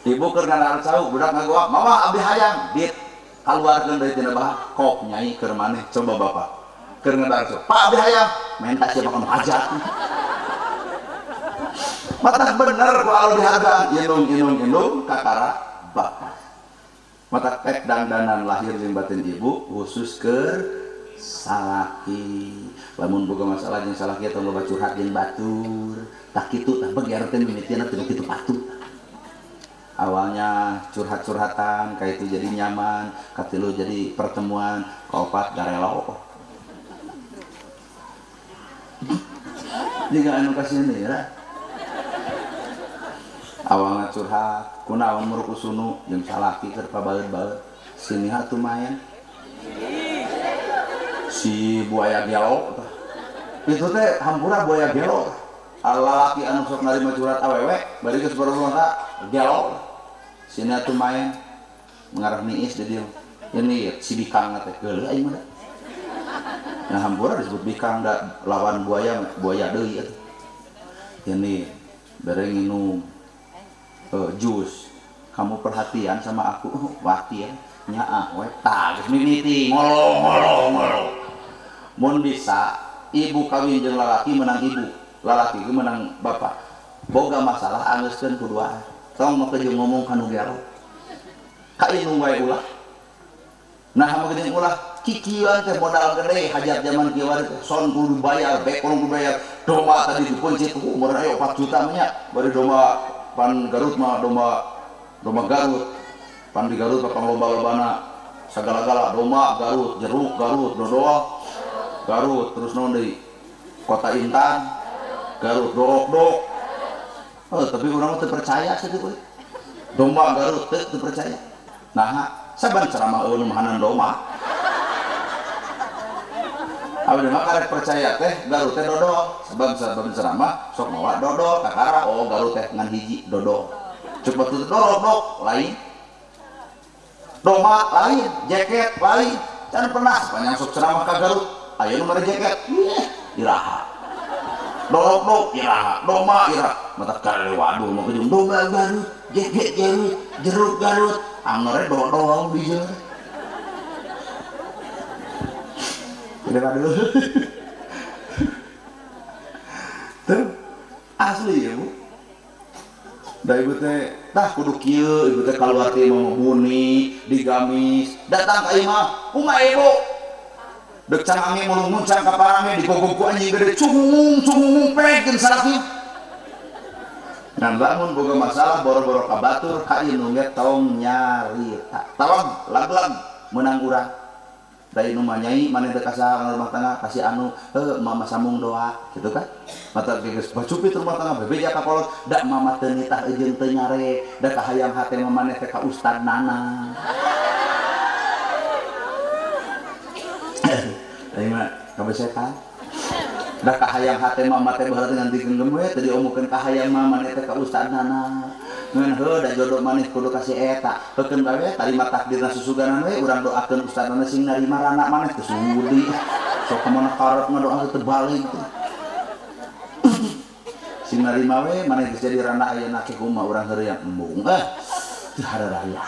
Ibu keur ngadahar cau budak ngagoak, mama abdi hayang dit kaluarkeun deui tina bahan kop nyai keur maneh coba bapak. Keur ngadahar cau, Pak abdi hayang menta siapa kanu hajat. Mata bener ku Allah dihargaan inung inung inung kakara bapak. Mata pek dangdanan lahir jeung batin ibu khusus keur salaki. Lamun boga masalah jeung salaki atau loba curhat jeung batur, tah kitu tah beger teh mimitina teu kitu patut. Awalnya curhat-curhatan, ka itu jadi nyaman, katilu jadi pertemuan, kaopat garelo. Jika anu kasih ya. Awalnya curhat, kunaon muruk usunu jeung salaki keur pabaeut-baeut. Sini atuh main. Si buaya gelo tah. Itu teh hampura buaya gelo. Lalaki anu sok narima curhat awewe, bari geus barulung ka gelo. Sini atuh main mengarah niis di dieu. Ini si bikang teh geuleuh aing mah. Nah hampura disebut bikang da lawan buaya buaya deui atuh. Ini bere nginum jus. Kamu perhatian sama aku, wakil nyaah we tah geus mimiti ngolong ngolong ngolong. Mun bisa ibu kawin jeung lalaki menang ibu, lalaki ge menang bapak. Boga masalah anggeuskeun ku duaan. Tong make jeung ngomong ka nu gelo. Ka indung wae ulah. Nah mah geuning ulah kikieuan teh modal gede hajat zaman kieu teh son kudu dibayar, bekon kudu dibayar, domba tadi dipencit umur ayo 4 juta mah nya bari domba pan Garut mah domba domba Garut. Pan di Garut mah panglomba-lombana sagala-gala domba Garut, jeruk Garut, dodol Garut, terus naon deui? Kota Intan Garut, dorok-dok. Oh, tapi urang mah teu percaya sakitu euy. Domba Garut teu percaya. Nah, saban ceramah eueuh nu mahanan domba. Abdi mah karek percaya teh Garut teh dodol, sebab saban ceramah sok mawa dodol kakara oh Garut teh ngan hiji dodol. Cek batur dorok-dok lain. Domba lain, jaket lain. Can pernah sepanjang sok ceramah ka Garut, aya nu mere jaket, iraha. Dorok-dok iraha, domba iraha. Mata kare waduh mah jeung domba Garut, jaket Garut, jeruk Garut, angere dodol di dieu. Udah dulu. Tuh asli ya bu. Da ibu teh tah kudu kieu ibu teh kaluar ti imah buni digamis datang ka imah kumaha ibu dek cangange mulung muncang ka parange digogog ku anjing gede cungung cungung pekeun salaki. Ngan lamun boga masalah boro-boro ka batur ka indung ge tong nyarita. Tawag lag-lag meunang urang. Da indung mah nyai maneh teh kasaha rumah tangga kasih anu mama sambung doa gitu kan. Mata geus bacupit rumah tangga bebeja ka kolot da mama teu nitah jeung teu nyare da kahayang hate mah maneh teh ka ustad nana. Aing mah kabesetan. Da kahayang hate mama teh baheula teh ngan digenggem we teu diomokeun kahayang mah maneh teh ka ustad nana. Ngan heuh da jodoh maneh kudu ka si eta. Heukeun bae tarima takdirna susuganan we urang doakeun ustadna sing narima rana maneh teu sudi. Sok ka mana karep ngadoa teu balik teh. Sing narima we maneh geus jadi rana ayeuna ke kumaha urang heureuyang embung ah. Teu hararaya.